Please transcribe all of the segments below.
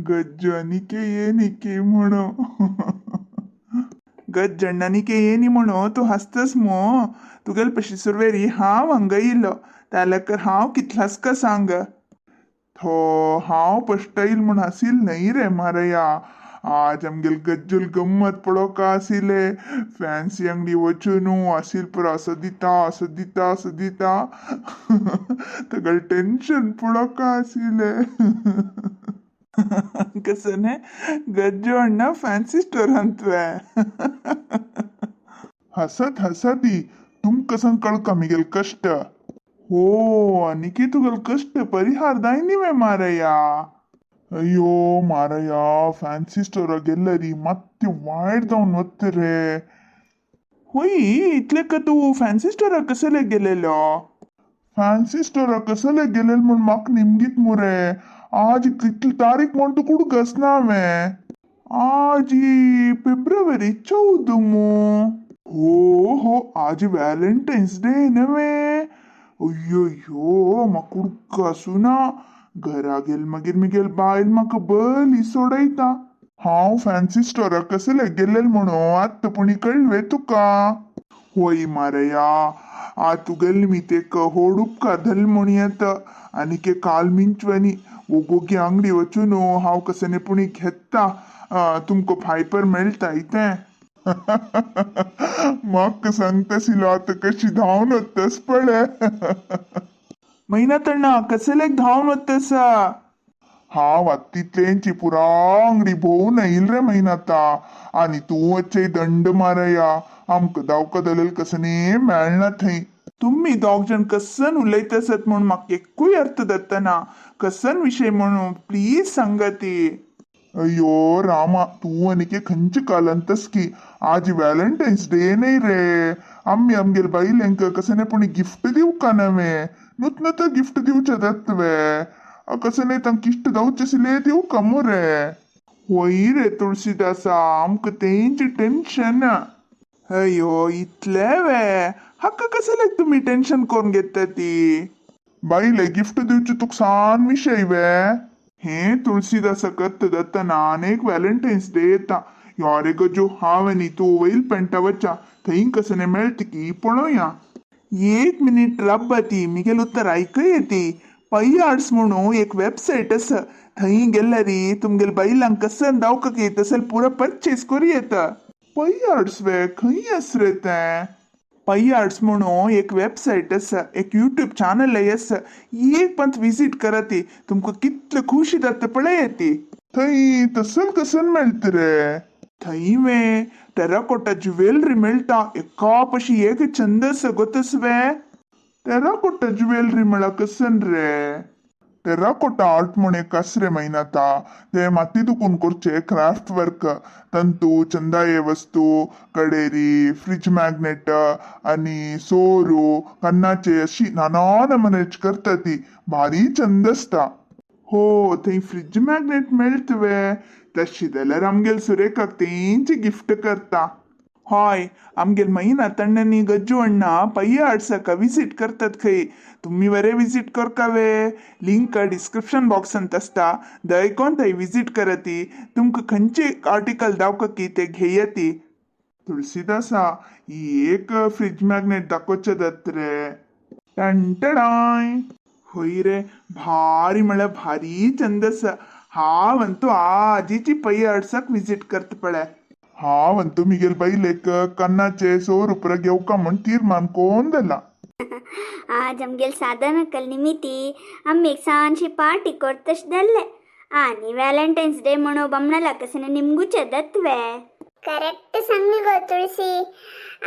गज्जु ಅನಿಕೆ ಏನಿಕೆ म्हणू. गज्जण्णानिके येनी म्हणू तूं हासतस मू. तुगेल पशी सुरवेरी हांव हांगा येयलो जाल्यार हांव कितलास का सांग. थो हांव पश्टाईल म्हूण हासील न्हय रे मारया. आज आमगेल गज्जूल गम्मत पळोवका आशिल्ले. फॅन्सी अंगडी वचून आसील पुरो असो दिता असो दिता असो दिता, तुगेलें टेन्शन पळोवका आशिल्लें. कसं न्ही गज्जू अण्णा फॅन्सी स्टोरांत वे. हसत हसती तुमकां सांग कळका मिगेल कष्ट. हो अनिकी तुगेल कष्ट परिहार दायनी वे मारया. अय्यो मारया, फॅन्सी स्टोराक गेल्लरी ಮತ್ತೆ वायट जावन वता रे. होय, इतले का तूं फॅन्सी स्टोराक कसले गेलेलो? फॅन्सी स्टोराक कसले गेलेल म्हूण म्हाका निमगीत मुरे. आज कितली तारीख म्हूण तुका उडगस ना हांवें. आज फेब्रुवारी 14 मू. हो हो, आज व्हॅलेंटायन्स डे न्हवे? अय्यो, म्हाका उडकासू ना. घरा गेल मागीर मिगेल बायल म्हाका बली सोडयता. हांव फॅन्सी स्टोराक कसले गेल्लेल म्हणून आत्तां पुणी कळ्ळे तुका? होय मारया, आ तुगेल निमित्तेक होड उपकार जाले म्हूण येता. आनीक काल मिंचवनी ओगोगी अंगडी वचून हांव कसने पुणी घेता, तुमकां फायपर मेळटा इतें. म्हाका सांगता आतां कशी धांवन वतस पळय. मैना तण्णा, कसलेक धांवन वतसा? हांव आतां तितलेंची पुरा अंगडी भोंवून येयल रे मैनाता. आनी तूं वच्चे दंड मारया, आमकां दावका जाल्यार कसने मेळना थंय. तुम्ही दोग जण कसन उलयत आसत म्हूण म्हाका एक्कूय अर्थ जातना. कसन विशय म्हणून प्लीज सांगा ती. अय्यो रामा, तूं आनीक खंयचे कालांतस की. आज व्हॅलेंटायन्स डे न्हय रे? आमी आमगेल बायलेंक कसने पुणी गिफ्ट दिवका नवे. नुत नुत गिफ्ट दिवचे जातवे. कसने तांकां इश्ट जावचे आशिल्ले दिवका मुरे. होय रे तुळशीदासा, आमकां तेंचे टेन्शन. अय्यो, इतले वे? हाका कसलेक तुमी टेन्शन करून घेता ती? बायले गिफ्ट दिवचे तुका सान विशय वे हे तुळशीदासा? करता जातना अनेक व्हॅलेंटायन्स डे येता. यो रे गजू, हांव आनी तूं वयल पेंटा वचा, थंय कसने मेळटा की पळोवया. एक मिनिट राब्बा, ती मिगेल उत्तर आयकय येती. पै आर्ट्स म्हणून एक वेबसायट आसा. थंय गेल्यारी तुमगेल बायलांक कसन दावका की तसल पुरा परचेस करूं येता. पै आर्ट्स वे? खंय आस रे तें? पै आर्ट्स म्हणून एक वेबसायट आसा, एक युट्यूब चॅनल आसा. एक पंत विजीट करा ती, तुमकां कितले खुशी जाता पळय ती. थंय तसल कसन मेळटा रे? थंय वे टेराकोटा ज्वेलरी मेळटा. एका पशी एक चंद आसा गोतस वे. टेराकोटा ज्वेलरी म्हळ्यार कसन रे? टेराकोटा आर्ट म्हूण एक आस रे मैनाता. ते माती दुकून करचे क्राफ्ट वर्क, तंतू चंदाये वस्तू, कडेरी, फ्रिज मॅग्नेट आनी सोरू कन्नाचे अशी नाना नमुन्याचे करता ती. भारी चंद आसता. हो, थंय फ्रिज मॅग्नेट मेळटा वे? तशी जाल्यार आमगेल सुरेखाक तेंचे गिफ्ट करता. हय, आमगेल मैना तण्णांनी गज्जू अण्णा पै आर्ट्साक विजीट करतात खंय. तुमी बरे विजीट करका वे? लिंक डिस्क्रिप्शन बॉक्सांत आसता. दयकोन थंय विजीट कराती, तुमकां खंयचे आर्टिकल दावका की ते घेयाती. तुळशीदासा, ही एक फ्रिज मॅग्नेट दाखोवचे जात रे. टणटणाय. होय रे, भारी म्हळ्यार भारी चंद आसा. हांव अंतू आजीची पै आर्ट्साक विजीट करता पळय. हांव अंतू मिगेल बायलेक कन्नाचे 100 रुपया घेवका म्हूण तीर्मान कोण जाला. आज आमगेल साधन निमिती आमी एक सानशी पार्टी करतश जाल्ले. आनी व्हॅलेंटायन्स डे म्हणून बमणाला कसने निमगुचे दत्वे. करेक्ट सांगली गो तुळसी.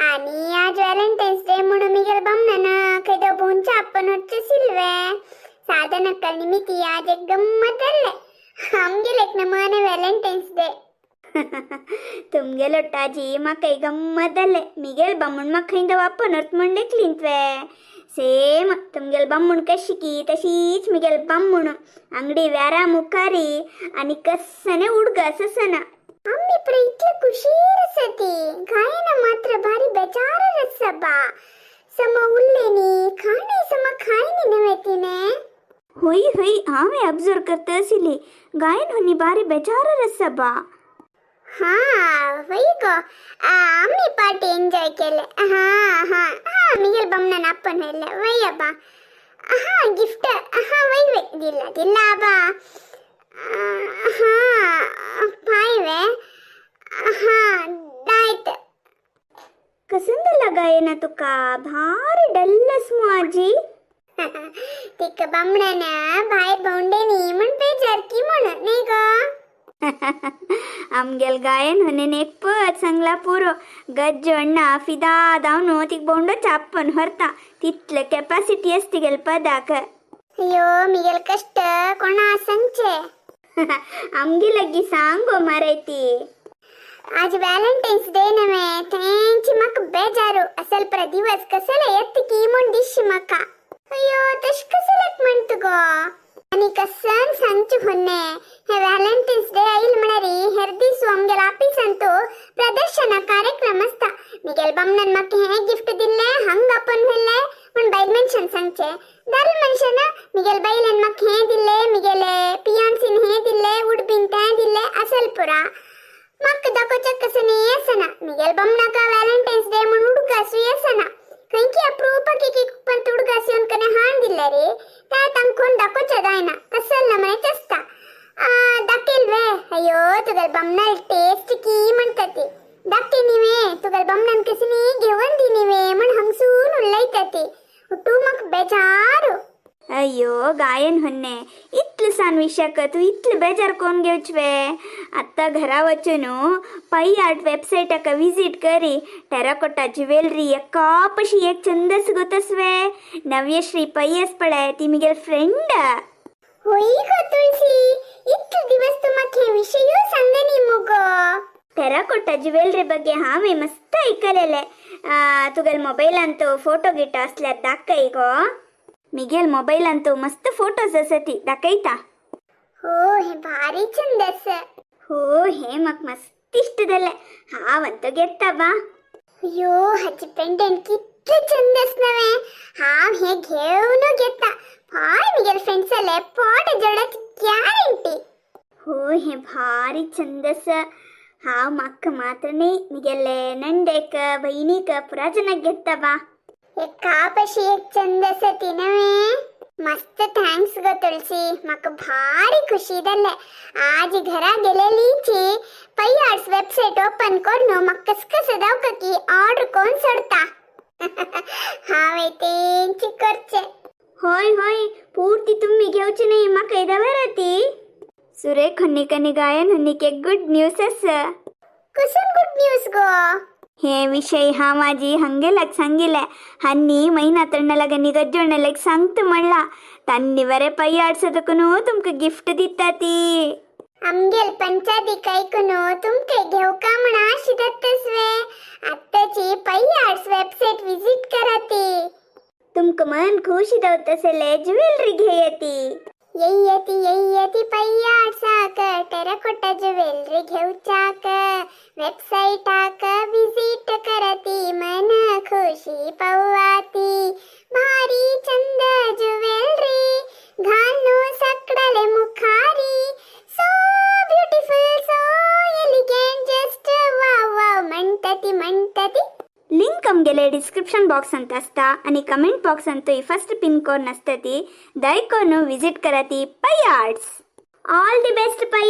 आणि आज व्हॅलेंटायन्स डे म्हणून मिगेल बामणान खंय तो भोंवचे आपण वच्चे सिल्वे. साधनक्कल निमिती आज एक गम्मत जाल्ले. आमगेल एक नमूने व्हॅलेंटायन्स डे. तुमगेलो टाजी म्हाका गम्मत जाल्ले. मिगेल बामण म्हाका खंय वापन म्हण लेखलींतवे. सेम तुमगेल बामूण कशी की तशीच मिगेल बामूण अंगडी व्यारा मुखारी आणि कसने उडगास आसना. आम्ही पर इतले खुशीर आसा ती. गायना मात्र भारी बेजार आसा बा. सम उरलेनी खाणे सम खायनी नव्हे तिने. ಹೊಯ್ ಹೊಯ್, ಆಮೆ ಅಬ್ಸರ್ವ್ ಕರ್ತಸಿಲಿ ಗಾಯನ್ ಹೊನ್ನಿ ಬಾರಿ ಬೇಜಾರ ರಸಬಾ. हा वय गो, आम्ही पार्टी एन्जॉय केले. हा हा हा, मिगेल बमनन ಅಪ್ಪನ ಇಲ್ಲ ವಯ್ಯಬ್ಬ. ಹಾ, ಗಿಫ್ಟ್. ಹಾ, ವೈ ವೈ, ದಿಲ್ಲ ದಿಲ್ಲ ಅಬ್ಬ. ಹಾ, ಪಾಯ್ವೆ. ಹಾ, ಆಯ್ತು. ಕಸಂದಲ್ಲ ಗಾಯನ ತುಕ ಭಾರಿ ಡಲ್ಲಸ್ ಮು ಆಜಿ. ತಿಕ್ಕ ಬಮ್ಮಣನ ಬಾಯ್ ಬೌಂಡೇನಿ म्हण ಬೇಜಾರ್ की म्हण नाही गो. आमगेल गायन होने एक पद सांगला पुरो, गज्जो अण्णा फिदा धावनो तिक बोंडो चाप्पन व्हरता, तितले कॅपॅसिटी असती गेल पदाक. ಅಯ್ಯೋ, ಮಿಗೆಲ್ ಕಷ್ಟ ಕೊಣ ಸಂಚೆ. आमगे लगी सांगो मारायती. आज व्हॅलेंटाईन्स डे नव्हे, तेंची मक बेजारू असल पर दिवस कसले येत की म्हण दिशी मका. अय्यो, तश कसलेक म्हणtu गो? आणि कसन सांगचे ಹೊನ್ನೆ, हे व्हॅलेंटाईन्स डे आईल म्हणारी हेर दिसू आमगेल ಆಫೀಸ್ ಅಂತೂ ಪ್ರದರ್ಶನ ಕಾರ್ಯಕ್ರಮ असता. मिगेल बमनन मक हे गिफ्ट दिल्ले हंग आपण व्हेल्ले म्हण बैल मनशान सांगचे. दाल मनशान मिगेल बैलन मक हे दिल्ले, मिगेले पियान्सीन हे दिल्ले, उडबीन ते दिल्ले, असल पुरा मक दाखोवच्या कसं नाही येसना. मिगेल बमनाका व्हॅलेंटाईन्स डे म्हणून उडगासू येसना. खंयकी अप्रूपाक एक पण तुडगास येवन कने हाण दिल्ले रे, त्या तांकोन दाखोवच्या जायना, कसल ना म्हणे असता दाखेल वे. अय्यो, तुगेल बमनाल टेस्ट की म्हणतात ती दाखे निवे, तुगेल बमनान कसनी घेवन दी निवे म्हण हंगसून उलयता ती तू मग बेजारू. अय्यो गायन होन्ने, इतलं सान विषयाक तू इतलं बेजार कोण घेवचवे? आत्ता घरा वचून पै आर्ट वेबसायटाक विजीट करी, टेराकोटा ज्वेलरी एका पशी एक चंदस गोतसवे. नव्यश्री पै पळय, ती मिगेल फ्रेंड. होय गो तुळशी, इतले दिवस तू मग हे विषय सांगनी मुगो. ಟೆರಾಕೋಟಾ ज्वेलरी ಬಗ್ಗೆ हांवें मस्त ऐकलेले. तुगेल मोबायलांत फोटो गिटो असल्यार दाखय गो. मिगेल मोबायलांत मस्त फोटोज आसती, दाखयता. हो, हे भारी चंद अस. हो, हे म्हाका मस्त इश्ट जालें, हांव घेता बा. अय्यो, हाची पेंडंट कितले चंद अस नवे, हांव हे घेवन घेता. फाय मिगेल फ्रेंड्स आले पोट जडत ग्यारंटी. हो, हे भारी चंद अस. हांव म्हाका मात्र न्ही, मिगेले नंडेक बहिणीक पुरा जनाक घेता बा. एका पशी एक चंद अस ती नवे. मस्त, thanks गो तुळशी, म्हाका भारी खुशी जाले. आज घरा गेलेलीची पै आर्ट्स वेबसाईट ओपन करून म्हाका कस कसं दावका की ऑर्डर कोण सोडता. हांवें तेंची करचे. होय होय, पूर्ती तुम्ही घेवची नाही, म्हाका येदा ती सुरेख हन्निकनी गायन हन्निक एक गुड न्यूज आस. कसून गुड न्यूज गो? हे विषय हा माझी हंगेलाक सांगिले हन्नी मैना तण्णलाग गज्जोण्णलाग सांगता म्हणला, तान्नी बरे पै आडसतकून तुमकां गिफ्ट दिता ती. आमगेल पंचायतीक ऐकून तुमके घेवका म्हण आशिदत्तसवे? आत्ताची पै आर्ट्स वेबसाईट विजिट करा ती. तुमकां मन खुशी दवतसले ज्वेलरी घेयती. येयती येयती पै आर्ट्साक, टेराकोटा ज्वेलरी घेवचाक, वेबसाईटाक विजिट करती, मन खुशी पवाती. भारी चंद ज्वेलरी घालू सकडले मुखारी, so beautiful, so elegant, just wow wow म्हणतती म्हणतती. लिंक आमगेले डिस्क्रिप्शन बॉक्स ಅಂತ असता आणि कमेंट बॉक्स ಅಂತೂ ಈ ಫಸ್ಟ್ ಪಿನ್ ಕೋಡ್ ನಸ್ತತಿ. ದಯಕೋನು ವಿಸಿಟ್ करती Pai arts. All the best Pai